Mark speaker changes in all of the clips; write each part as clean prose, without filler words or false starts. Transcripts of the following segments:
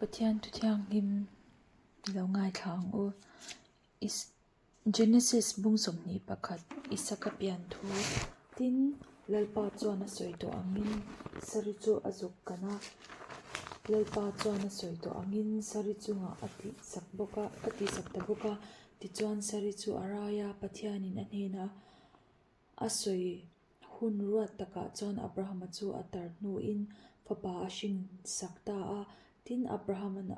Speaker 1: Pathian thu thianghlim i lo ngaithla ang u. Genesis bung 21 Isaka pian thu Tin, Lalpa chuan a sawi tawh angin Sari chu a zuk kan a. Lalpa chuan a sawi tawh angin Sari chungah a tihsak bawk a, a tihsak ta bawk a. Tichuan Sari chu a rai a, Pathianin a hnenah a sawi hun ruat takah chuan Abrahama chu a tar hnuin fapa a hrinsak ta a. Tin, Abrahama'n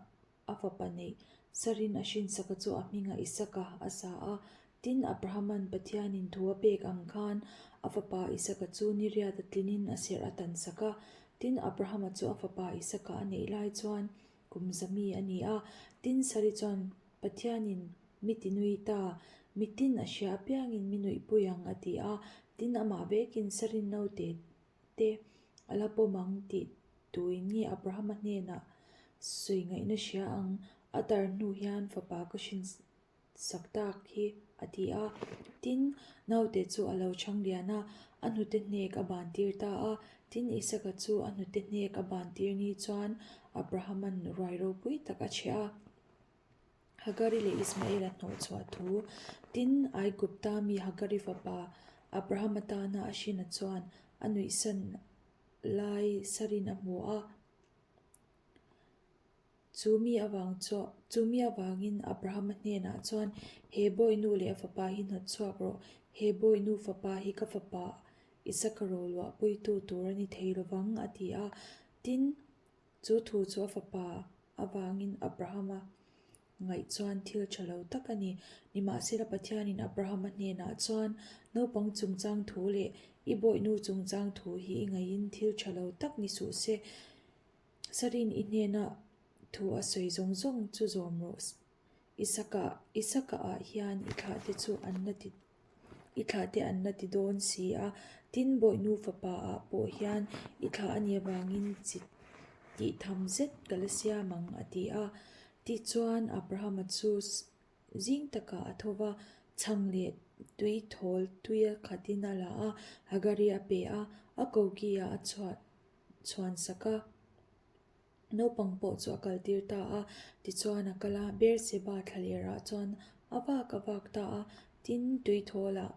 Speaker 1: a fapa neih Sarin a hrinsaka chu a hmingah Isaka a sa a. Tin, Abrahama'n Pathianin thu a pek ang khan a fapa Isaka chu ni riat a tlinin a serh a tansak a. Tin, Abrahama chu a fapa Isaka a neih lai chuan kum zami a ni a. Tin, Sari chuan Pathianin mi ti nui ta, mitin a hria apiangin mi nuihpui ang a ti a. Tin, amah vekin Sarin naute te a la pawm ang tih tuin nge Abrahama hnenah sawi ngaihna hria ang? A tar hnu hian fapa ka hrin sak tak hi a ti a. Tin, naute chu a lo chhang lian a, a hnute hnek a ban tir ta a. Tin, Isaka chu a hnute hnek a ban tir ni chuan Abrahama'n ruai ropui tak a chheh a. Hagari leh Ismaela hnawhchhuah thu. Tin, Aigupta mi Hagari fapa Abrahama tana a hrina chuan a nuihsan lai sarin a hmu a. Chu mi avang chu chu mi avangin Abrahama hnenah chuan, He bawihnu leh a fapa hi hnawtchhuak rawh. He bawihnu fapa hi ka fapa Isaka roluahpuitu tur a ni thei lovang, a ti a. Tin, Chu thu chu a fapa avangin Abrahama ngaih chuan thil tha lo tak a ni. Nimahsela Pathianin Abrahama hnenah chuan, Naupang chungchang thu leh i bawihnu chungchang thu hi i ngaihin thil tha lo tak ni suh se. Sarin i hnena thu a sawi zawng zawng chu zawm rawh. Isaka, Isaka ah hian i thlahte chu an la ti I thlah te an la ti dawn si a, tin bawihnu fapa ah pawh hian i thlah a nih avangin chi tih tham zet ka la siam ang a ti a. Tichuan Abrahama chu zing takah a tho va, chhang leh tui thawl tuia khatin a la a, Hagari a pe a, a koki ah a chhuah chhuan sak a. Naupang pawh chu a kaltir ta a, tichuan a kal a, Beerseba thlalerah chuan a vak a vak ta a, tin tuithawlah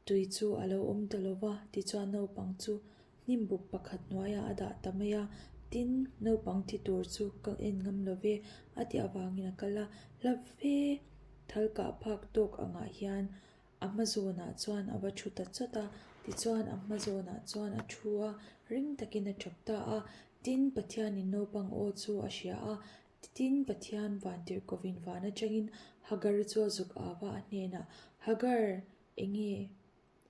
Speaker 1: tui chu a lo awm ta lo va, tichuan naupang chu hnim buk pakhat hnuaiah a dah ta mai a, tin naupang thi tur chu ka en ngam lo ve a tih avangin a kal a, hla fe thal kah phak tawk angah hian A hma zawnah chuan a va thu ta chawt a, tichuan a hma zawnah chuan a thu a, ring takin a tap ta a. Tin, Pathianin naupang aw chu a hria a, tin, Pathian vantirhkovin van atangin Hagar chu a zuk au va, a hnenah, Hagar, enge,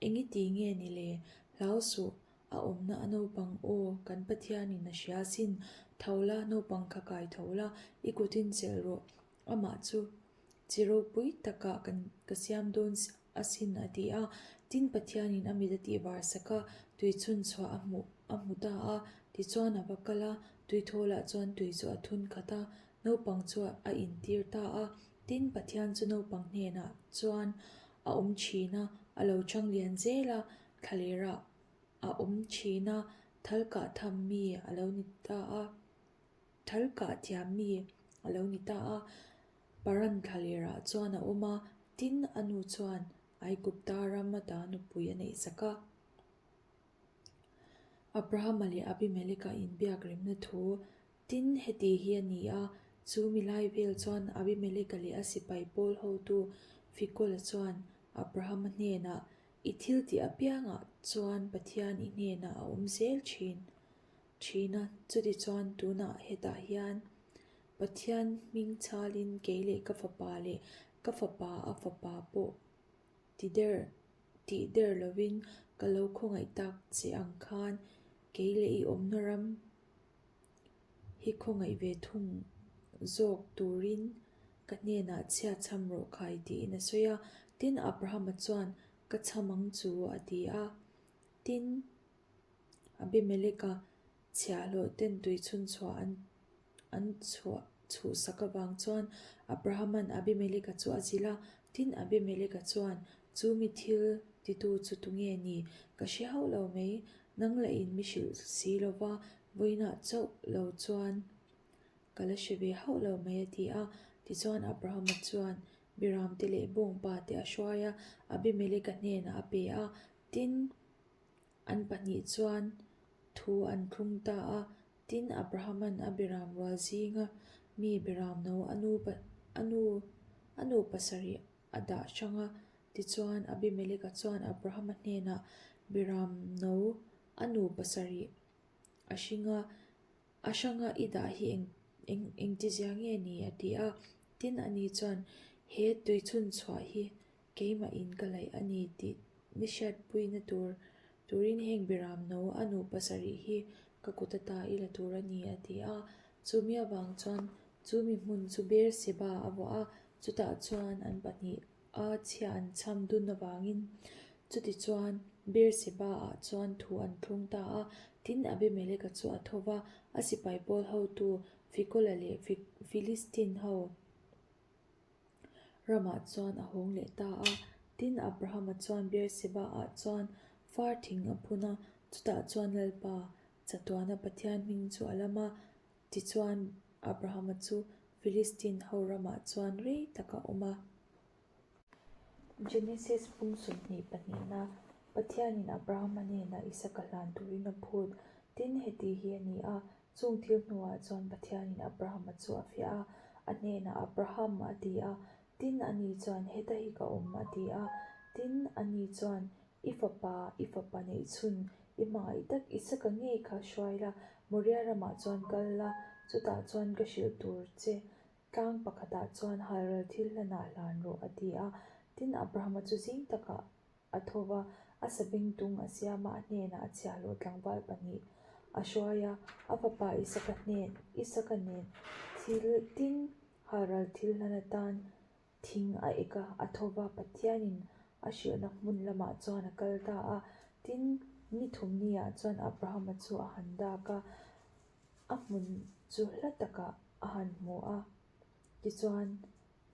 Speaker 1: enge ti nge ni le? Hlau suh, a awmna a naupang aw kan Pathianin a hria sin, tho la, naupang kha kai tho la, i kutin chelh rawh, amah chu Chi ropui takah kan ka siam dawn asin a ti a. Tin Pathianin a mit a tih var sak a, tui chhun chhuah a hmuh a hmu ta a. Tichuan a va kal a, tui thawlah chuan tui chu a thun khat a, naupang chu a intir ta a. Tin Pathian chu naupang hnenah chuan a awm thin a, a lo chang lian zel a, thlalerah a awm thin a, thal kah tham mi a lo ni ta a. Thal kah thiam mi a lo ni ta a, Paran thlalerah chuan a awm a, tin a nu chuan Aigupta ram ata nupui a neih sak a. Abrahama leh Abimeleka inbiak remna thu, tin heti hi a ni a, chu mi lai vel chuan Abimeleka leh a sipai pawl hotu Fikola chuan Abrahama hnenah, I thil tih apiangah chuan Pathian i hnenah a awm zel thin. Thin a, chutichuan tunah hetah hian Pathian hming chhalin kei leh ka fapa leh ka fapa a fapa pawh ti der tih der lovin ka lo khawngaih tak che ang khan kei leh i awmna ram hi khawngaih ve thung zawk turin ka hnenah chhia chham rawh khai tiin a sawi a. Tin, Abrahama chuan ka chham ang chu a ti a. Tin. Abimeleka chhiahhlawh ten tui chhun chhuah an an chhuah chhuhsak avang chuan Abrahama'n Abimeleka chu a zilh a. Tin, Abimeleka chuan, Chu mi thil titu chu tunge ni? Ka hre hauh lo mai. Nang lahin mi hrilh si lova, vawiinah chauh lo chuan. Ka la hre ve hauh lo mai a ti a. Tichuan Abrahama chuan Biramte leh bawngpa te a hruai a, Abimeleka hnenah a pe a. Tin, an pahnih chuan thu an thlung ta a. Tin, Abrahaman a biram rual zinga mi biram no a nu a nu a nu pasarih a dah hrang a. Tichuan, Abimeleka chuan Abrahama hnenah biram no a nu pasarih a hring a. A hranga i dah hi eng eng engtizia nge ni? a ti a. Tin, ani chuan, He tuichhun chhuah hi keimah in ka laih a ni tih ni hriatpuina tur turin heng biram no a nu pasarih hi ka kut ata i la tur a ni, a ti a. Chumi avang chuan chu mi hmun chu Beer-seba a vuah a, chutah chuan an pahnih a chhia an chham dun avangin chutichuan Beer-seba-ah chuan thu an thlung ta a. Tin, Abimeleka chu a tho va, a sipai pawl hotu Fikola leh Filistin ho ramah chuan a hawng leh ta a. Tin, Abrahama chuan Beer-seba-ah chuan far thing a phun a, chutah chuan Lalpa chatuana Pathian hming chu a lam a. Tichuan, Abrahama chu Filistin ho ramah chuan rei tak a awm a. Genesis pum 20 pahnihna, Pathianin Abrahama hnenah Isaka hlan turin a phut. Tin, heti hi a ni a, chung thil hnuah chuan Pathianin Abrahama chu a fiah a, a hnenah, Abraham, a ti a. Tin, ani chuan, Heta hi ka awm, a ti a. Tin, ani chuan, I fapa, i fapa neihchhun, i hmangaih tak Isaka ngei kha hruai la, Moria ramah chuan kal la, chutah chuan ka hrilh tur che tlang pakhatah chuan halral thil hlanah hlan rawh, a ti a. Tin, Abrahama chu zing takah a tho va, a sabengtung a siam a, a hnenah a chhiahhlawh tlangval pahnih a hruai a, a fapa Isaka hnen, Isaka nen thil tin halral thil hlan atan Thing a ek a, a tho va, Pathianin a hrilhna hmun lamah chuan a kal ta a. Tin, ni thumniah chuan Abrahama chu a han dak a, a hmun chu hla takah a han hmu a. Tichuan,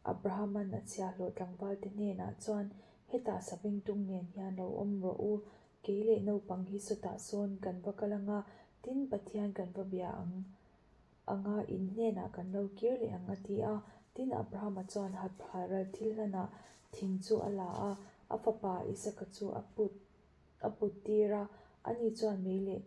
Speaker 1: Abrahama'n a chhiahhlawh tlangvalte hnenah chuan, Hetah savengtung nen hian lo awm rawh u, kei leh naupang hi sawtah sawn kan va kal ang a, tin, Pathian kan va bia ang. Anga in hnenah kan lo kir leh ang a ti a. Tin, Abrahama chuan Haral thil hlanah thing chu a la a, a fapa Isaka chu a put a put tir a, ani chuan mei leh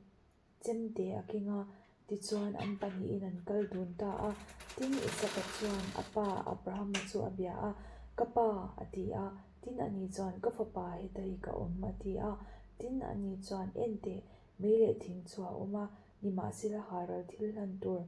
Speaker 1: chemte a keng a, tichuan an pahnihin an kal dun ta a. Tin, Isaka chuan a pa Abrahama chu a bia a, Ka pa, a ti a. Tin, ani chuan, Ka fapa, heta hi ka awm, a ti a. Tin, ani chuan, Enteh, mei leh thing chu a awm a, Nimahsela Haral thil hlan tur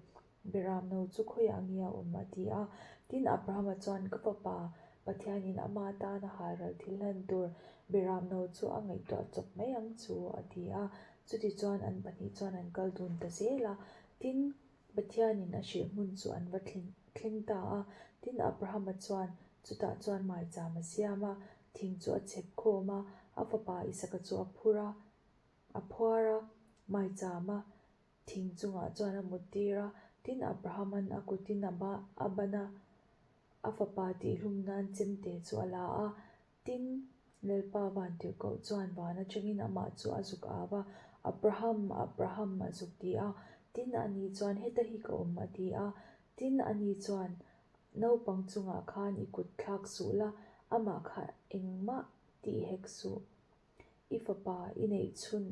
Speaker 1: Beram no chu khawiah nge a awm? a ti a. Tin, Abrahama chuan, Ka fapa, Pathianin ama tana Haral thil hlan tur Beram no chu a ngaihtuah chawp mai ang chu, a ti a. Chutichuan an pahnih chuan an kal dun ta zel a. Tin, Pathianin a hrilh hmun chu an va thleng ta a. Tin, Abrahama chuan chutah chuan maicham a siam a, thing chu a chhep khawm a, a fapa Isaka chu a phur a. A phuar a, maicham a thing chungah chuan a mut tir a, tin Abraham-a'n a kutin a ba a ban a, a fapa tihhlum nan chemte chu a la a, tin Lalpa vantirhkoh chuan van atangin amah chu a zuk au a, Abraham, Abraham a zuk ti a, tin ani chuan heta hi ka awm a ti a, tin ani chuan naupang chungah khan i kut thlak suh la, amah kha engmah tih hek suh. I fapa i neih chhun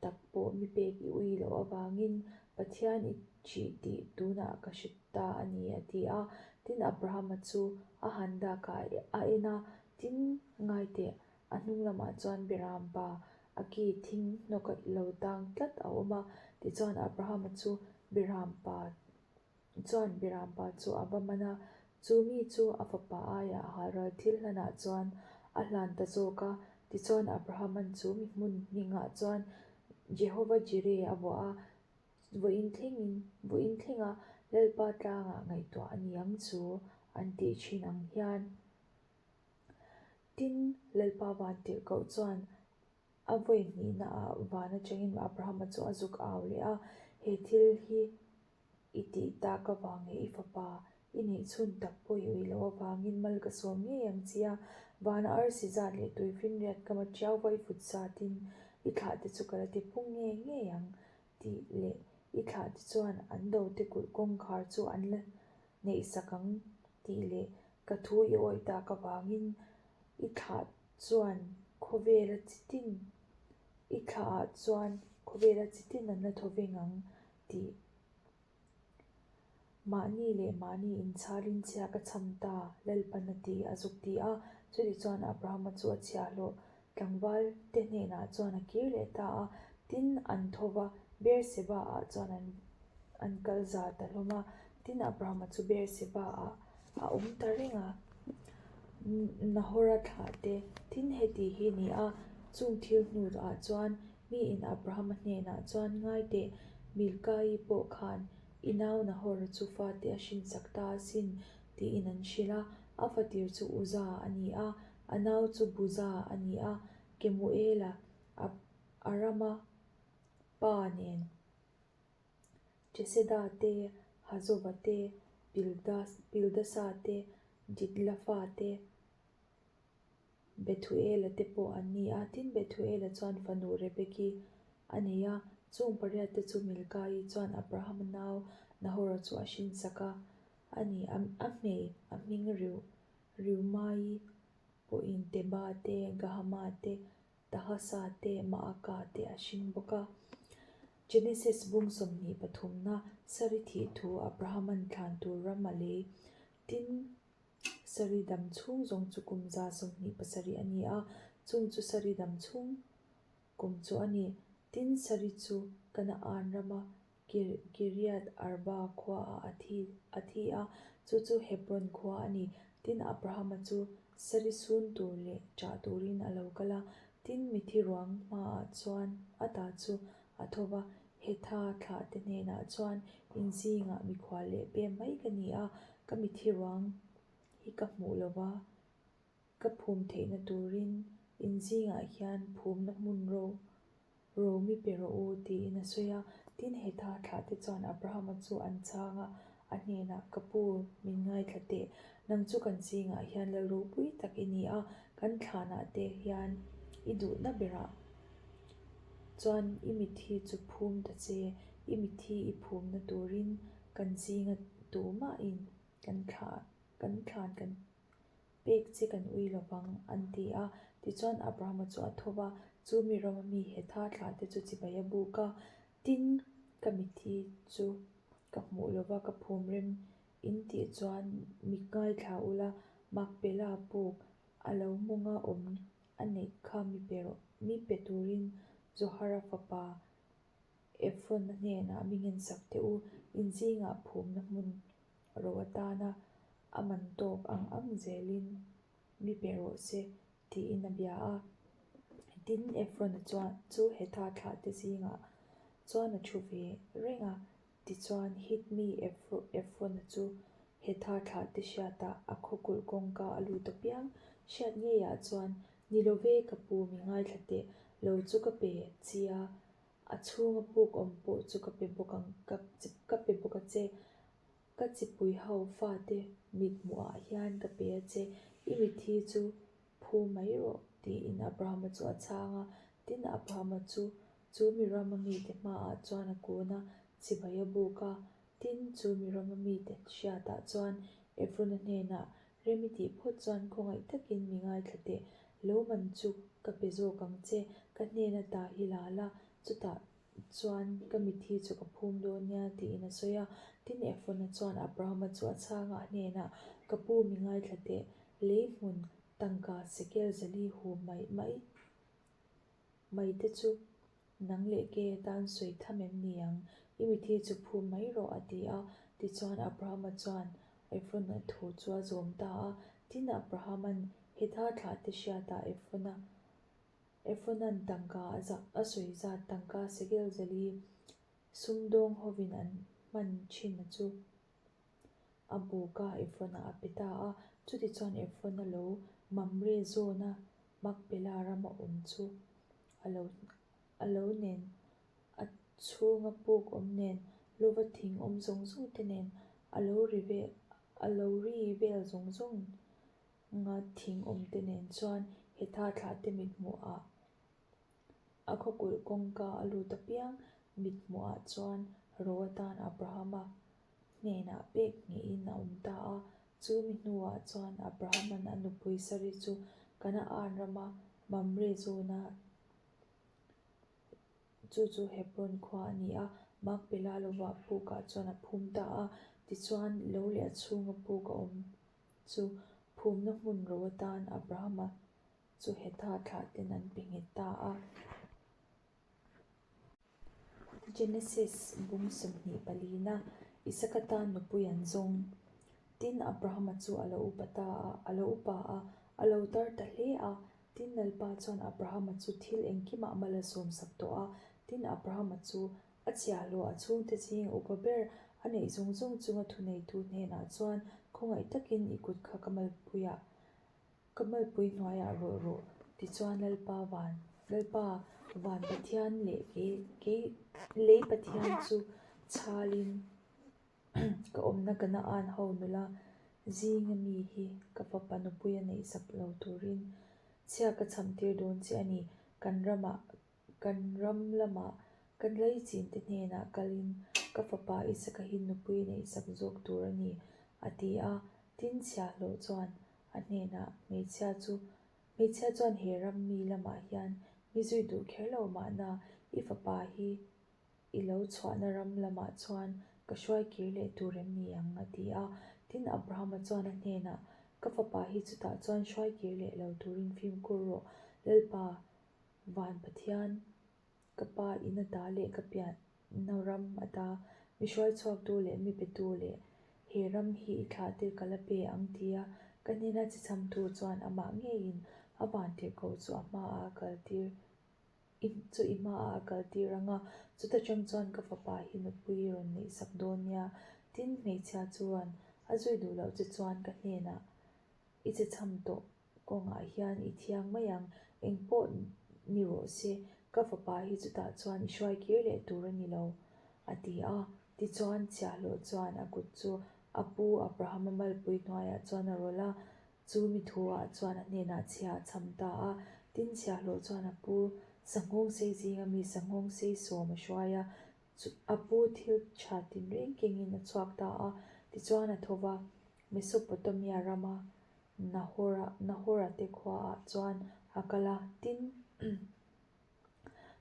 Speaker 1: tak pawh mi pek i ui loh avangin Pathian i ṭih tih tunah ka hre ta a ni, a ti a. Tin, Abrahama chu a han dakah a en a, tin, ngaiteh, a hnung lamah chuan Biram pa a ki thing hnawk lo tang tlat a awm a. Tichuan, Abrahama chu Biram pa chuan Birampa chu a va man a, chu mi chu a fapa aiah halral thil hlanah chuan a hlan ta zawk a. Tichuan Abrahama'n chu mi hmun hmingah chuan Jehovah Jireh a vuah a, vawiin thlengin vawiin thlenga Lalpa tlangah ngaihtuah a ni ang chu an tih thin ang hian. Tin, Lalpa vantirhkoh chuan A vawi hnihnaah van atangin Abrahama chu a zuk au leh a, He thil hi i tih tak avang leh i fapa i neih chhun tak pawh i ui loh avangin mal ka sawm ngei ang che a, vana arsi zat leh tuifinriat kama tiau vai vut zatin i thlah te chu ka la ti phung ngei ngei ang tih leh. I thlahte chuan an dote kulh kawngkhar chu an la neihsak ang tih leh ka thu i awih tak avangin i thlah chuan khawvela chi tin i thlahah chuan khawvela chi tin an la thaw veng ang tih Mahni leh mahni inchhalin chhia ka chham ta, Lalpan a ti, a zuk ti a. Chutichuan Abrahama chu a chhiahhlawh tlangval te hnenah chuan a kir leh ta a. Tin, an tho va, Beerseba-ah chuan an an kal za ta hlawm a. Tin, Abrahama chu Beerseba-ah a awm ta reng a. Nahora thlah te, tin heti hi ni a, chung thil hnuah chuan Miin Abrahama hnenah chuan, Ngai teh, Milkai pawh khan i nau Nahora chu fate a hrinsak ta asin, tiin an hrilh a. A fatir chu Uza a ni a, a nau chu Buza a ni a, Kemuela, Arama pa nen, Cheseda te, Hazova te, Pildasa te, Jidlafa te, Bethuela te pawh an ni a, tin Bethuela chuan fanu Rebeki a nei a, chung pariat te chu Milkai chuan Abrahama nau Nahora chu a hrinsak a, a ni. A hmei a hming Reu Reumaii pawhin Teba te, Gahama te, Tahasa te, Maaka te a hring bawk a. Genesis bung 23 na Sari thih thu Abrahaman thlan tur ram a lei. Tin, Sari dam chhung zawng chu kum 27 a ni a, chung chu Sari dam chhung kum chu a ni. Tin, Sari chu Kanaan rama Kiriath Arba khuaah a thi a thi a, chu chu Hebron khua a ni. Tin, Abrahama chu Sari sun tur leh chah turin a lo kal a, tin, mithi ruang hmaah chuan a ta chu a tho va, Hetha thlahte hnenah chuan in zingah mikhual leh pem mai ka ni a, ka mithi ruang hi ka hmuh lo va, ka phum theihna turin in zingah hian phumna hmun ro ro mi pe rawh u tiin a sawi a. Tin, Hetha thlahte chuan Abrahama chu an chhang a, a hnenah, Ka pu, min ngaithla teh, nang chu kan zingah hian lal ropui tak i ni a, kan thlanah te hian i duhna berah Chuan i mitthi chu phum ta che, i mitthi i phumna turin kan zinga tumahin kan thlah kan thlan kan pek che kan ui lo vang, an ti a. Tichuan Abrahama chu a tho va, chu mi rama mi Hetha thlah te chu chibai a buk a, Tin, ka mitthi chu ka hmuh lo va, ka phum rem in tih chuan mi ngaithla ula, Makpela puk a lo mawnga awm a neih kha mi pe rawh, mi pe turin Zohara fapa Ephron-a hnenah mi ngensak teh u, in zingah phumna hmun ro atana a man tawk ang ang zelin mi pe rawh se, tiin a bia a. Tin, Ephron-a chuan chu Hetha thlahte zingah chuan a thu ve reng a, Tichuan, Hit mi Ephron-a chu Hetha thlahte hriatah a khawkulh kawngka a lut apiang hriat ngeiah chuan, Ni lo ve, ka pu, mi ngaithla teh, lo chu ka pe chi a, a chhunga puk awm pawh chu ka pe bawk ang, ka pe bawk a che, ka chipui ho fate mithmuhah hian ka pe a che, i mitthi chu phu mai rawh, tiin Abrahama chu a chhang a. Tin, Abrahama chu chu mi rama mite hmaah chuan a kun a, chibai a buk a. Tin, chu mi rama mite hriatah chuan Ephron-a hnenah, Rem i tih phawt chuan khawngaih takin mi ngaithla teh, lo man chu ka pe zawk ang che, ka hnen ata hi la la, chutah chuan ka mitthi chu ka phum dawn nia, tiin a sawi a. Tin, Ephron-a chuan Abrahama chu a chhang a, a hnenah, Ka pu, mi ngaithla teh, lei hmun tangka sekel zali hu mai mai mai te chu nang leh kei atan sawi tham em ni ang? I mitthi chu phum mai rawh, a ti a. Tichuan, Abrahama chuan Ephron-a thu chu a zawm ta a. Tin, Abrahama'n Hetha thlahte hriatah Ephron-a Ephronan tangka a zah a sawi zat tangka sekel zali sumdawng hovin an hman thin a chu a buk a, Ephron-a a pe ta a. Chutichuan Ephron-a lo Mamre zawna Makpela rama awm chu a lo a lo nen a chhunga puk awm nen lova thing awm zawng zawng te nen a lo ri vel a lo ri vel zawng zawng Nga thing awmte nen chuan hetha thlahte mithmuhah a khawkulh kawngka a lut apiang mithmuhah chuan Ro atan Abrahama hnenah pek ngeiin a awm ta a. Chu mi hnuah chuan Abrahama'n a nupui Sari chu Kanaan rama Mamre zawna chu chu Hebron khua a ni a, Makpela lovah pukah chuan a phum ta a. Tichuan, lo leh a chhunga puk a awm chu phumna hmun ro atan Abrahama chu Hetha thlahten an pe nghet ta a. Genesis bung 24na, Isaka tan nupui an zawng. Tin, Abrahama chu a lo upa ta a, a lo upa a, a lo tar ta hle a. Tin, Lalpa chuan Abrahama chu thil engkimah mal a sawmsak tawh a. Tin, Abrahama chu a chhiahhlawh a chhungte zinga upa ber a neih zawng zawng chunga thuneitu hnenah chuan, Khawngaih takin i kut kha ka malpuiah Ka malpui hnuaiah rawh rawh tichuan Lalpa van Lalpa van Pathian leh kei kei lei Pathian chu chhalin ka awmna Kanaan ho nula zinga mi hi ka fapa nupui a neihsak lo turin chhia ka chham tir dawn che a ni. Kan ramah kan ram lamah ka leichin te hnenah kalin ka fapa Isaka hi nupui a neihsak zawk tur a ni a ti a. Tin chhiahhlawh chuan A hnenah, Hmeichhia chu, hmeichhia chuan he ram mi lamah hian mi zui duh kher lo mahna i fapa hi i lo chhuahna ram lamah chuan ka hruai kir leh tur em ni ang? a ti a. Tin, Abrahama chuan a hnenah, Ka fapa hi chutah chuan hruai kir leh lo turin fimkhur rawh, Lalpa, Van Pathian, Ka pa in ata leh ka pianna ram ata mi hruaichhuaktu leh mi petu leh he ram hi i thlahte ka la pe ang tia ka hnena chichamtu chuan amah ngeiin a vantirhkoh chu a hmaah a kaltir chu i hmaah a kaltir ang a, chuta tang chuan ka fapa hi nupui rawn neihsak dawn nia. Tin, hmeichhia chuan a zui duh loh che chuan ka hnenah i checham tawh Kawngah hian i thiang mai ang, eng pawh ni rawh se, ka fapa hi chutah chuan i hruai kir leh tur a ni lo, a ti a. Tichuan, chhiahhlawh chuan a kut chu a pu Abrahama malpui hnuaiah chuan a rawlh a, chu mi thuah chuan a hnenah chhia a chham ta a. Tin, chhiahhlawh chuan a pu sanghawngsei zinga mi sanghawngsei sawm a hruai a, a pu thil tha tinreng kengin a chhuak ta a. Tichuan, a tho va, Mesopotamia rama Nahora, Nahora te khuaah chuan a kal a, tin,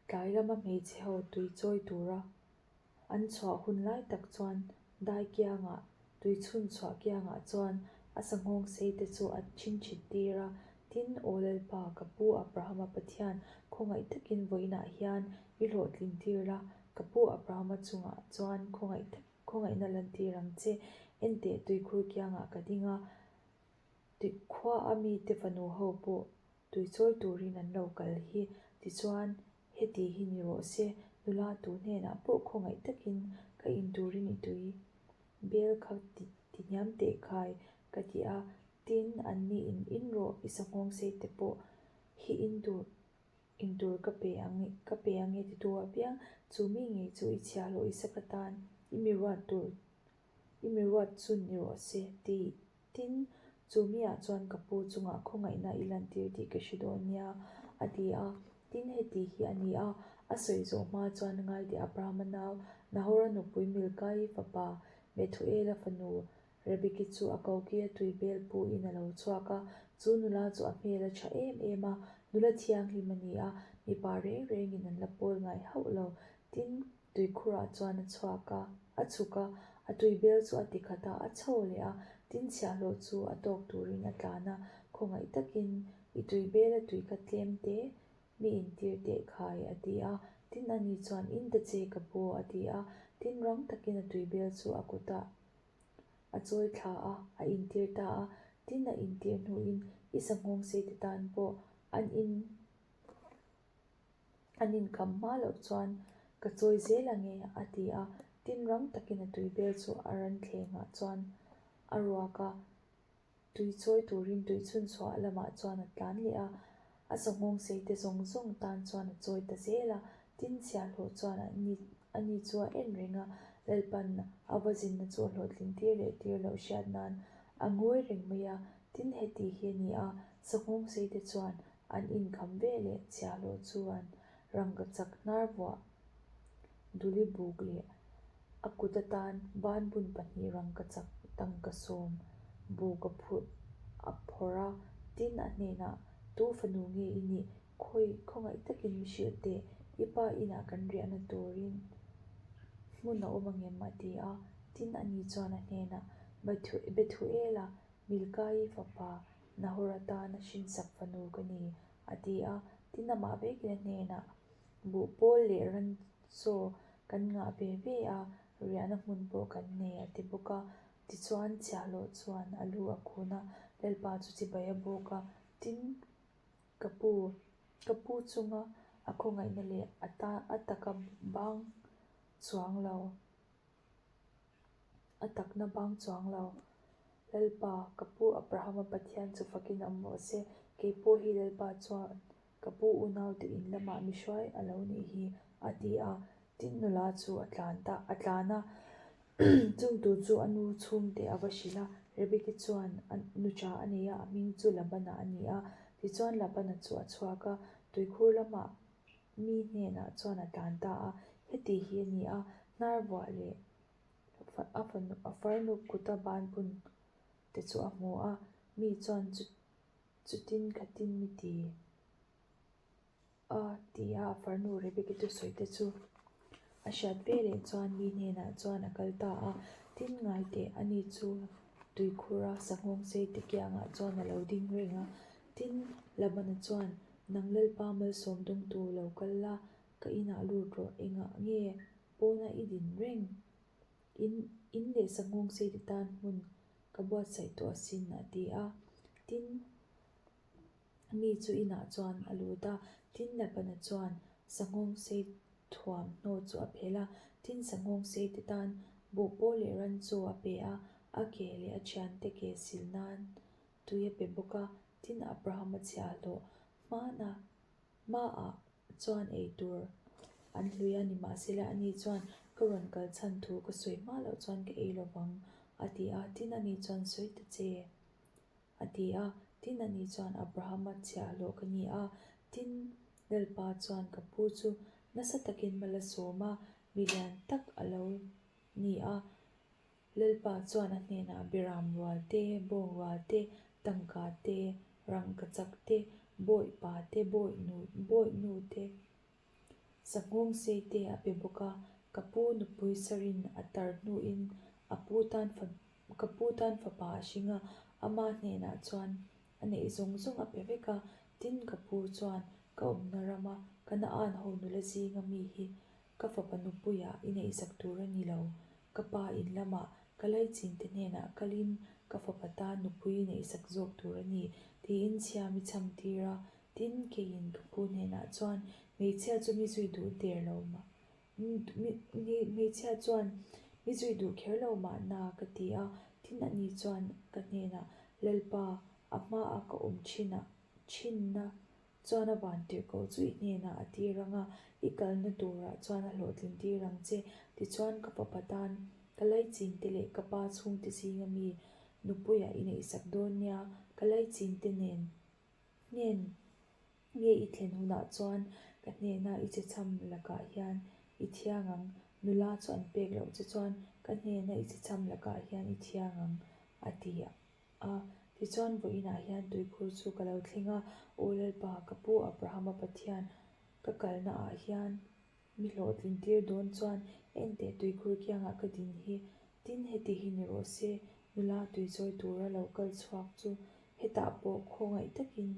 Speaker 1: tlai lama hmeichhe ho tui chawi tura an chhuah hun lai tak chuan dai kiangah, tui chhun chhuah kiangah chuan a sanghawng sei te chu a chhinchhit tir a, tin, Aw Lalpa, ka pu Abrahama Pathian, khawngaih takin vawiinah hian i hlawhtlin tir la, ka pu Abrahama chungah chuan khawngaih tak. Khawngaihna lantir ang che. Enteh tuikhur kiangah ka ding a, tui khua a mite fanu ho pawh tui chawi turin an lo kal hi. Tichuan, heti hi ni rawh se, nula tu hnenah pawh khawngaih takin ka in turin i tui bel kha ti hniam teh khai ka ti a, tin, anni in in rawh, i sanghawng sei te pawh hi in tur Intur ka pe ang ka pe ang e titu apiang, chu mi ngei chu i chhiahhlawh i sak atan i mi ruat tur i mi ruat chu ni rawh se ti tin, chu miah chuan ka pu chungah khawngaihna i lantir tih ka hre dawn nia, a ti a. Tin, heti hi a ni a, a sawi zawh hma chuan ngaite Abrahama nau Nahora nupui Milkai fapa Methuela fanu Rebeki chu a koki a tui bel pu in a lo chhuak a, chu nula chu a hmel a tha em em a, nula thianghlim a ni a, mipa reng reng in an la pawl ngai hauh lo. Tin, tuikhurah chuan a chhuak a, a chhuk a, a tui bel chu a ti khat a, a chho leh a, tin chhiahhlawh chu a tawk turin a tlan a, khawngaih takin i tui bel a tui kha tlem te mi intir teh khai a ti a, tin ani chuan in ta che ka pu a ti a, tin rang takin a tui bel chu a kutah A chawi thla a, a intir ta a. Tin, a intir hnuin i sanghawng sei te tan pawh an in an inkham hma loh chuan ka chawi zel ang e, a ti a. Tin, rang takin a tui bel chu a ran thlengah chuan a ruak a. Tui chawi turin tui chhun chhuah lamah chuan a tlan leh a, a sanghawng sei te zawng zawng tan chuan a chawi ta zel a, tin chhiahhlawh chuan a ni a ni chu a en reng a, Lalpan a va zinna chu a hlawhtling tir leh tir loh hriat nan a ngawi reng mai a, tin heti hi a ni a, sanghawng sei te chuan an inkham ve leh chhiahhlawh chuan rangkachak hnar vuah duli buk leh. A kut atan banbun pahnih rangkachak tangka sawm buk a phurh a phawrh a, tin a hnenah, Tu fanu nge i nih? Khawi khawngaih takin mi hrilh teh, i pa inah kan riahna turin hmun a awm angem? a ti a. Tin ani chuan a hnenah, Bethuela, Milkai fapa Nahor atana hrinsak fanu ka ni, a ti a. Tin amah vekin a hnenah, Buhpawl leh ran chaw kan ngah ve ve a, riahna hmun pawh kan nei, a ti bawk a. Tichuan, chhiahhlawh chuan a lu a kun a, Lalpa chu chibai a bawk a. Tin, ka pu, ka pu chunga a khawngaihna leh a ta a taka bang chuang lo, a takna bang chuang lo. Lalpa, ka pu Abrahama Pathian chu fakin awm rawh se, kei pawh hi Lalpa chuan Ka pu unaute in lamah mi hruai a lo nih hi, a ti a. Tin nula chu a tlan ta, a tlan a. Chung tur chu a nu chhungte a va hrilh a. Rebeki chuan a nucha a nei a, a hming chu Labana a ni a. Tichuan Labana chu a chhuak a, tuikhur lamah mi hnenah chuan a tlan ta a. Heti hi a ni a, hnar vuah leh a fanu a farnu kuta banbun te chu a hmu a. Mi chuan chu Chutin khatin mi ti a ti a, a farnu Rebeki thusawi te chu a hriat ve leh chuan mi hnenah chuan a kal ta a. Tin ngai teh ani chu tuikhura sanghawng sei te kiangah chuan a lo ding reng a. Tin, Labana chuan, Nang Lalpa malsawm dawngtu lo kal la, ka inah lut rawh, engah nge pawna i din reng? In in leh sanghawng sei te tan hmun ka buatsaih tawh asin a ti a. Tin, mi chu inah chuan a lut a, tin Labana chuan sanghawng sei thuamhnaw chu a phelh a, tin sanghawng sei te tan buhpawl leh ran chu a pe a, a ke leh a thiante ke sil nan tui a pe bawk a, tin Abrahama chhiahhlawh hmana hmaah chuan ei tur an hlui a, nimahsela ani chuan ka rawn kal chhan thu ka sawi hma loh chuan ka ei lo vang a ti a, tin ani chuan sawi ta che a ti a, tin ani chuan Abrahama chhiahhlawh ka ni a, tin Lalpa chuan ka pu chu nasa takin mal a sawm a, milian tak a lo ni a. Lalpa chuan a hnenah Biram rual te, bawng rual te, tangka te, rangkachak te, bawihpa te, bawihnu bawihnu te, sanghawng sei te a pe bawk a. Ka pu nupui Sarin a tar hnuin a pu tan fa ka pu tan fapa a hring a, ama hnenah chuan a neih zawng zawng a pe vek a. Tin, ka pu chuan ka awmna rama Kanaan ho nula zinga mi hi Ka fapa nupuiah i neihsak tur a ni lo. Ka pa in lamah ka laichin te hnenah kalin ka fapa tan nupui i neihsak zawk tur a ni, tiin chhia mi chham tir a. Tin, keiin ka pu hnenah chuan hmeichhia chu mi zui duh der lo mah hmeichhia chuan mi zui duh kher lo mahna ka ti a. Tin, ani chuan ka hnenah, Lalpa, a hmaah ka awm thinah thinna Chuan a van tirhkoh chu i hnenah a tir ang a, i kalna turah chuan a hlawhtlin tir ang che. Tichuan ka fapa tan ka laichin te leh ka pa chhungte zinga mi nupuiah i neihsak dawn nia, ka laichin te nen hnen nge i thlen hunah chuan ka hnena i che chham lakah hian i thiang ang, nula chu an pek loh che chuan ka hnena i che chham lakah hian i thiang ang, a ti a. A, tichuan vawiinah hian tuikhur chu ka lo thleng a, Aw Lalpa, ka pu Abrahama Pathian, ka kalna ah hian mi hlawhtlin tir dawn chuan enteh tuikhur kiangah ka din hi, tin heti hi ni rawh se, nula tuichawi tura lo kal chhuak chu hetah pawh khawngaih takin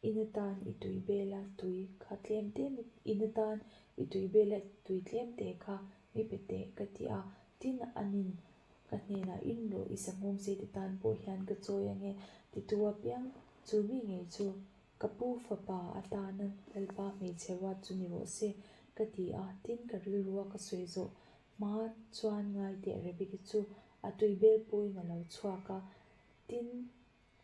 Speaker 1: In atan i tui bel a tui kha tlem te in atan i tui bel a tui tlem te kha mi pe teh ka ti a, tin anin ka hnenah in rawh i sanghawng sei te tan pawh hian ka chawi ange titu apiang chu mi ngei chu ka pu fapa atana Lalpa hmeichhe ruat chu ni rawh se ka ti a, tin ka rilrua ka sawi zawh hma chuan ngai teh Rebeki chu a tui bel puiin a lo chhuak a, tin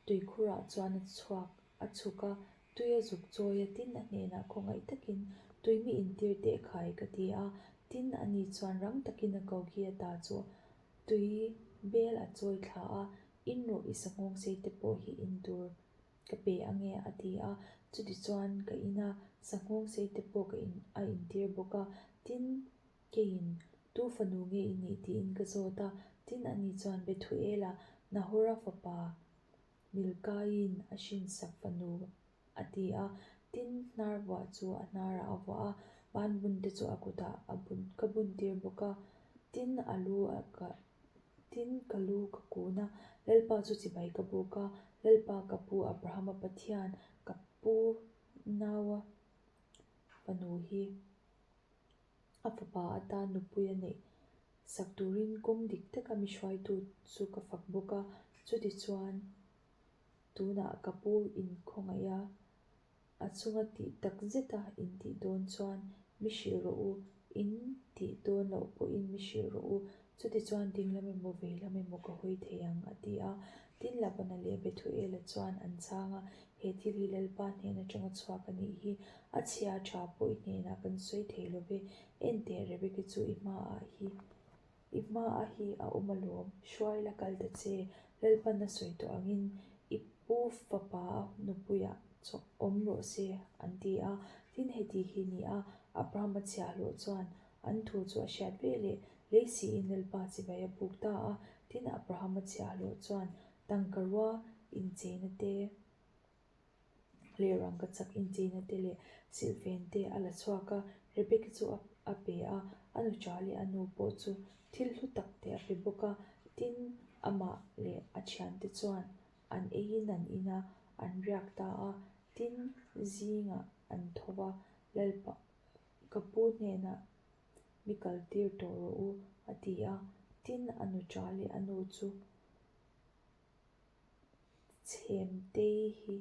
Speaker 1: Tuikhurah chuan a chhuak a chhuk a, tui a zuk chawi a, tin a hnenah khawngaih takin tui mi intir teh khai ka ti a, tin ani chuan rang takin a ko khi ata chu tui bel a chawi thla a, in rawh i sanghawng sei te pawh hi in tur ka pe ange a ti a, chutichuan ka in a, sanghawng sei te pawh ka in a intir bawk a, tin. Keiin, Tu fanu nge i nih? tiin ka zawt a. Tin, ani chuan Bethuela, Nahora fapa Milkaiin a hrinsak fanu a ti a. Tin, hnar vuah chu a hnarah a vuah a, banbun te chu a kutah a bun ka buntir bawk a. Tin, a lu a ka tin ka lu ka kun a, Lalpa chu chibai ka buk a, Lalpa ka pu Abrahama Pathian, ka pu naua fanu hi. A fapa atan nupui a neih sak turin kawng dik taka mi hruaitu chu ka fak bawk a, chutichuan tunah ka pu inkhawngaih a, a chunga tih tak zeta intih dawn chuan mi hrilh rawh u, in tih dawn loh pawhin mi hrilh rawh u, chutichuan ding lam emaw vei lam emaw ka hawi thei ang a ti a. Tin Labana leh Bethuela chuan an chhang a, He thil hi Lalpa hnen atanga chhuak a nih hi, a chhia tha pawh i hnenah kan sawi thei lo ve, enteh Rebeki chu i hmaah hi i hmaah hi a awm alawm, hruai la kal ta che, Lalpan a sawi tawh angin i pu fapa nupuiah chawk awm rawh se an ti a, tin heti hi ni a, Abrahama chhiahhlawh chuan an thu chu a hriat ve leh lei siin Lalpa chibai a buk ta a, tin Abrahama chhiahhlawh chuan Tangka rua incheina te leh rangkachak incheina te leh silhfen te a la chhuak a, Rebecca chu a pe a, a nucha leh a nu pawh chu thil hlu tak te a pe bawk a, tin amah leh a thiante chuan an eiin an in a, an riak ta a, tin zingah an tho va, Lalpa ka pu hnenah mi kaltir tawh rawh u a ti a, tin a nucha leh a nu chu Chhemtei hi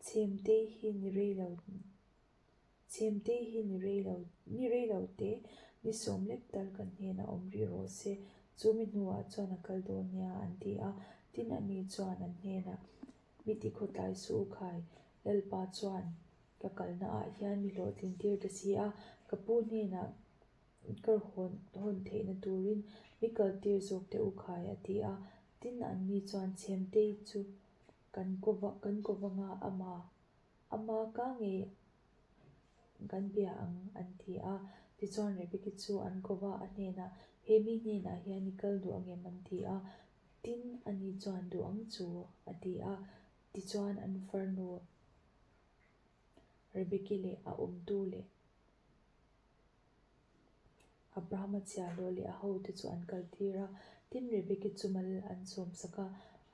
Speaker 1: Chhemtei hi ni rei lo Chhemtei hi ni rei lo ni rei lo te ni sawm lek tal kan hnenah awm rih rawh se, chumi hnuah chuan a kal dawn nia an ti a, tin ani chuan an hnenah mi ti khawtlai suh u khai, Lalpa chuan ka kalna ah hian mi hlawhtlin tir ta si a, ka pu hnenah Ka hawn hawn theihna turin mi kaltir zawk teh u khai a ti a, tin anni chuan Chhemtei chu kan ko kan ko vang a, ama ama ka ngei kan bia ang an ti a, tichuan Rebeki chu an ko va a hnenah he mi hnenah hian i kal duh angem an ti a, tin ani chuan duh ang chu a ti a, tichuan an farnu Rebeki leh a awmtu leh. Abrahama chhiahhlawh leh a hote chu an kaltir a, tin Rebeki chu mal an sawmsak a,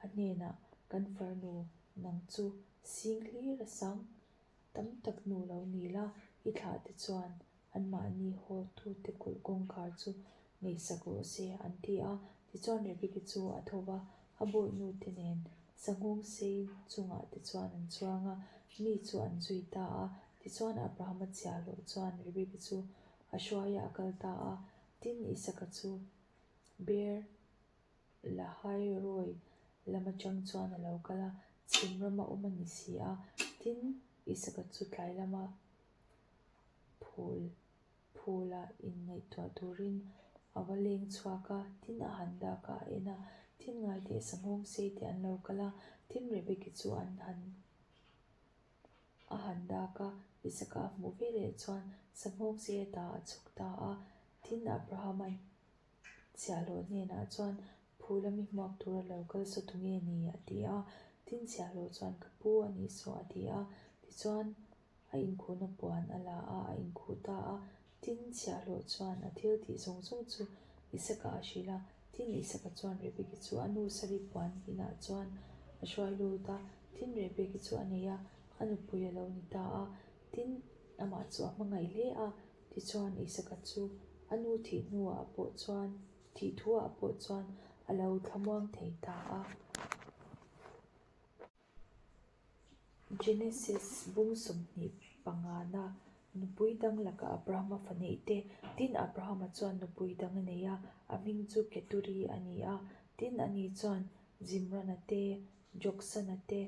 Speaker 1: a hnenah, Kan farnu, nang chu sing hlir a sang tam tak nu lo ni la, i thlahte chuan anmahni hawtute kulh kawngkhar chu ngaihsak rawh se, an ti a. Tichuan Rebeki chu a tho va, a bawihnute nen sanghawng sei chungah te chuan an chuang a, mi chu an zui ta a. Tichuan Abrahama chhiahhlawh chuan Rebeki chu a hruai a, a kal ta a. Tin, Isaka chu Beer Lahairoi lam atang chuan a lo kal a, chhim rama awm a ni si a. Tin, Isaka chu tlai lama phul phula inngaihtuah turin a va leng chhuak a, tin a han dak a, a en a, tin ngaiteh sanghawng sei te an lo kal a, tin Rebeki chu an han a han dak a, Isaka a hmuh veleh chuan sanghawng sei ata a chhuk ta a, tin Abrahama'n chhiahhlawh hnenah chuan phula mi hmuak tura lo kal saw tu nge ni a ti a, tin chhiahhlawh chuan ka pu a nih saw a ti a, tichuan A inkhuhna puan a la a, a inkhuh ta a. Tin, chhiahhlawh chuan a thil tih zawng zawng chu Isaka a hrilh a. Tin, Isaka chuan Rebeki chu a nu Sari puan inah chuan a hruai lut a. Tin, Rebeki chu a nei a, a nupui a lo ni ta a. Tin, amah chu a hmangaih hle a. Tichuan, Isaka chu a nu thih hnuah pawh chuan, thih thuah pawh chuan a lo thlamuang thei ta a. Genesis bung 25 na nupui dang lakah Abrahama fa neih te, tin Abrahama chuan nupui dang a nei a, a hming chu Keturi a ni a, tin ani chuan Zimrana te, Joksana te,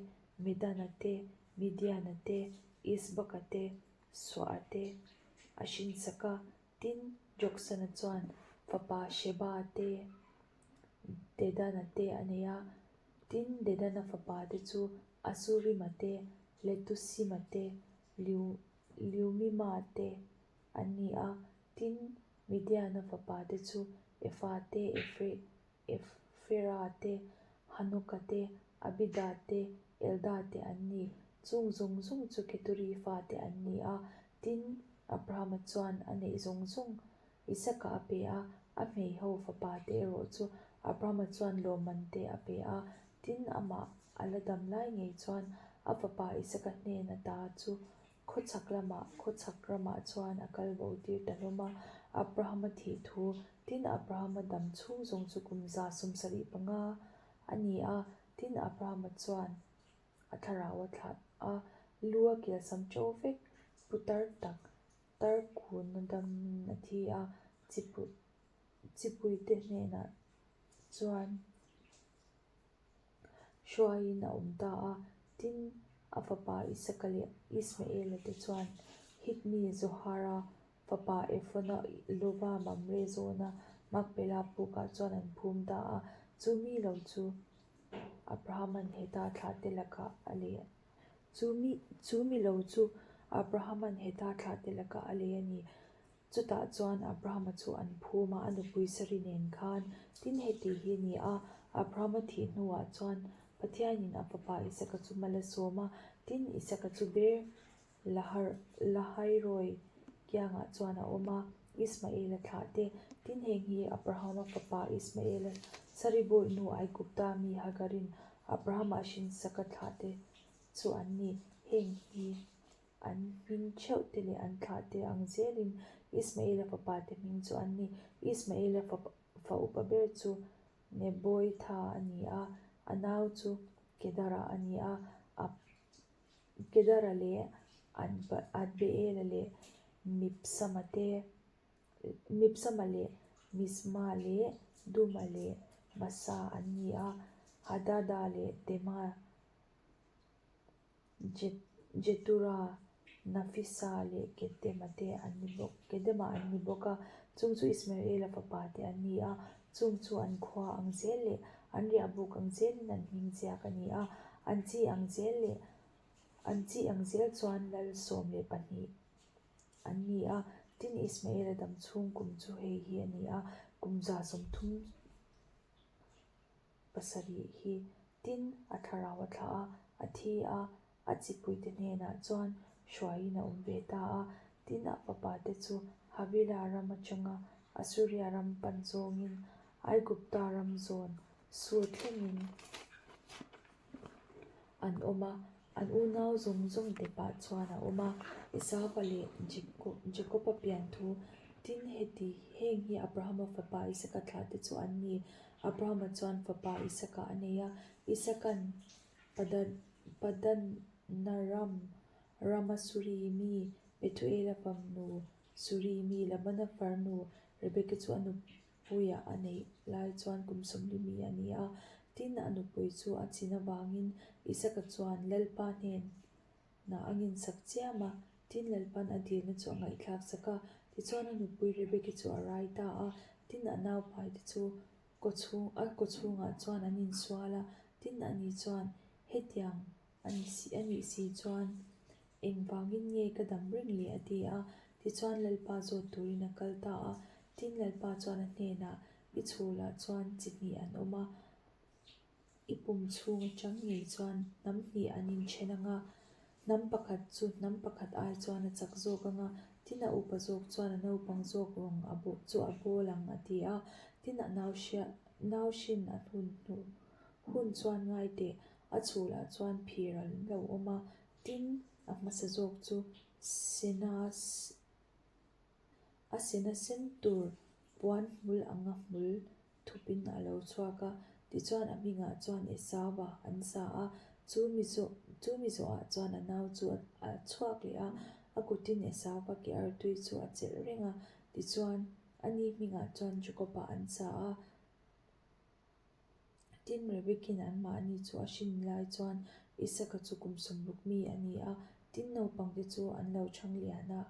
Speaker 1: Medana te, Midiana te, Isbaka te, Suaha te a hrinsak a, tin Joksana chuan fapa Sheba te, Dedana te a nei a, tin Dedana fapa te chu Asurima te, Letusima te, Liumima te an ni a. Tin, Midiana fapate chu Efa te, Efera te, Hanoka te, Abida te, Elda te an ni. Chung zawng zawng chu Keturi fate an ni a. Tin, Abrahama chuan a neih zawng zawng Isaka a pe a, a hmeiho fapate erawh chu Abrahama chuan lawmman te a pe a. Tin, amah a la dam lai ngei chuan a fapa Isaka hnen ata chu Khawchhak lamah, khawchhak ramah chuan a kal bo tir ta hlawm a, Abrahama thih thu, tin Abrahama dam chhung zawng chu kum 175 a ni a, tin Abrahama chuan a thlarau a thlah a, lu a kilsam ṭo vek, putar tak tar kun a damin a thi a, chipuite hnenah chuan. Hruaiin a awm ta a, tin, a fapa Isaka leh Ismaela te chuan Hit mi Zohara fapa Ephron-a lova Mamre zawna Makpela pukah chuan an phum ta a, chu mi lo chu Abrahama'n heta thlahte lakah a lei a chu mi chu mi lo chu Abrahama'n heta thlahte lakah a lei a ni. Chutah chuan Abrahama chu an phum a, a nupui Sari nen khan. Tin, heti hi a ni a, Abrahama thih hnuah chuan Pathianin a fapa Isaka chu mal a sawm a, tin, Isaka chu Beer Lahairoi kiangah chuan a awm a, Ismaela thlah te. Tin, heng hi Abrahama fapa Ismaela Sari bawihnu Aigupta mi Hagarin Abrahama a hrinsaka thlah te chu an ni. Heng hi. An hming theuh te leh an thlah te ang zelin Ismaela fapa te hming chu an ni. Ismaela fa upa ber chu Neboitha a ni a, a nau chu Kedara a ni a, Kedara leh Adbeela leh Mibsama te, Mibsama leh Misma leh Duma leh Masa an ni a, Hadada leh Tema. Jetura, Nafisa leh Kedema te an ni bawk, Kedema an ni bawk a, chung chu Ismaela fapa te an ni a, chung chu an khua ang zel leh an riahbuk ang zelin an hming ziak a ni a, an chi ang zel leh an chi ang zel chuan lal 12 an ni a, tin Ismaela dam chhung kum chu hei hi a ni a, kum 130. Pasarih hi tin a thlarau a thlah a, a thi a, a chipuite hnenah chuan hruaiin a awm ve ta a. Tin a fapate chu Havila ram atanga Asuria ram pan zawngin Aigupta ram zawn sur thlengin an awm a, an unau zawng zawng te pah chuan a awm a. Esauva leh Jakoba pian thu tin heti heng hi Abrahama fapa Isaka thlah te chu an ni. Abrahama chuan fapa Isaka a nei a, Isaka'n Padanaram rama Suri mi Bethuela fanu Suri mi Labana farnu Rebeka chu a Puia a neih lai chuan kum 40 mi a ni a, tin a nupui chu a chin avangin Isaka chuan Lalpa hnenah a nginsak chiam a, tin Lalpa'n a dilna chu a ngaihthlak sak a, tichuan a nupui Rebeki chu a rai ta a, tin a naupaite chu kawchhung a kawchhungah chuan an insual a, tin ani chuan hetiang a ni si a nih si chuan Engvangin nge ka dam reng le? a ti a. Tichuan Lalpa zawt turin a kal ta a. Tin Lalpa chuan a hnenah, I chhulah chuan chi hnih an awm a, i pum chhung atang ngei chuan hnam hnih an inthen ang a, hnam pakhat chu hnam pakhat ai chuan a chak zawk ang a, tin a upa zawk chuan a naupang zawk rawng a chu a bawl ang, a ti a. Tin a nau hrin a hun hnu hun chuan ngai teh, a chhulah chuan phir an lo awm a, Tin, a hmasa zawk chu sena a sena sen tur puan hmul anga hmul thupin a lo chhuak a, tichuan a hmingah chuan Esauva an sa a, chu mi zawh chu mi zawhah chuan a nau chu a chhuak leh a, a kutin Esauva ke artui chu a chelh reng a, tichuan ani hmingah chuan Jakoba an sa a. Tin, Rebekin anmahni chu a hrin lai chuan Isaka chu kum 60 mi a ni a, tin naupangte chu an lo chhang lian a.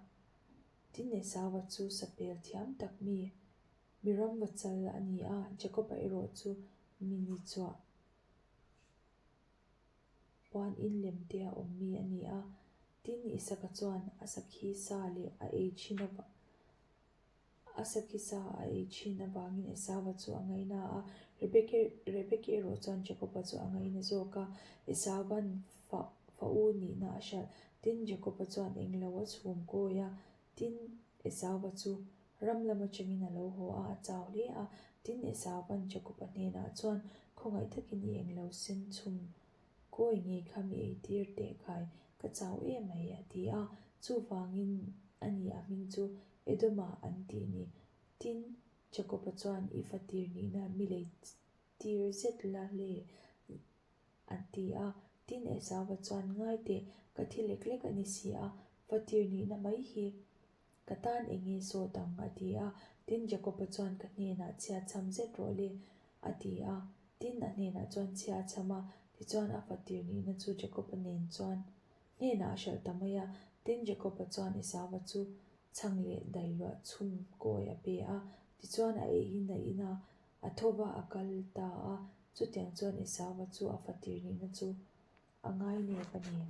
Speaker 1: Tin, Esauva chu sapel thiam tak mi, mi ramva chal a ni a, Jakoba erawh chu mi ni chhuah puan in lem te a awm mi a ni a. Tin, Isaka chuan a sakhi sa leh a ei thin avang. A sakhi sa a ei thin avangin Esauva chu a ngaina a, Rebeki erawh chuan Jakoba chu a ngaina zawk a. Esauva'n fa fa u nihna a hralh. Tin, Jakoba chuan englo a chhum kawi a, tin, Esauva chu ram lam atangin a lo haw a, a chau hle a. Tin, Esauva'n Jakoba hnenah chuan, Khawngaih takin i englo sen chhum kawi ngei kha mi eitir teh khai, ka chau em mai, a ti a. Chuvangin a ni a hming chu Edoma an tih ni. Tin, Jakoba chuan i fatir nihna mi lei tir zet la hle an ti a. Tin, Esauva chuan, Ngai teh, ka thi lek lek a ni si a, fatir nihna mai hi ka tan eng nge sawt ang? a ti a. Tin, Jakoba chuan, Ka hnenah chhia chham zet rawh le, a ti a. Tin, a hnenah chuan chhia a chham a. Tichuan, a fatir nihna chu Jakoba nen chuan hnenah a hralh ta mai a. Tin, Jakoba chuan Esauva chu chhang leh dailuah chhum kawi a pe a. Tichuan, a eiin a in a, a tho va a kal ta a. Chutiang chuan Esauva chu a fatir nihna chu a ngai nep a ni.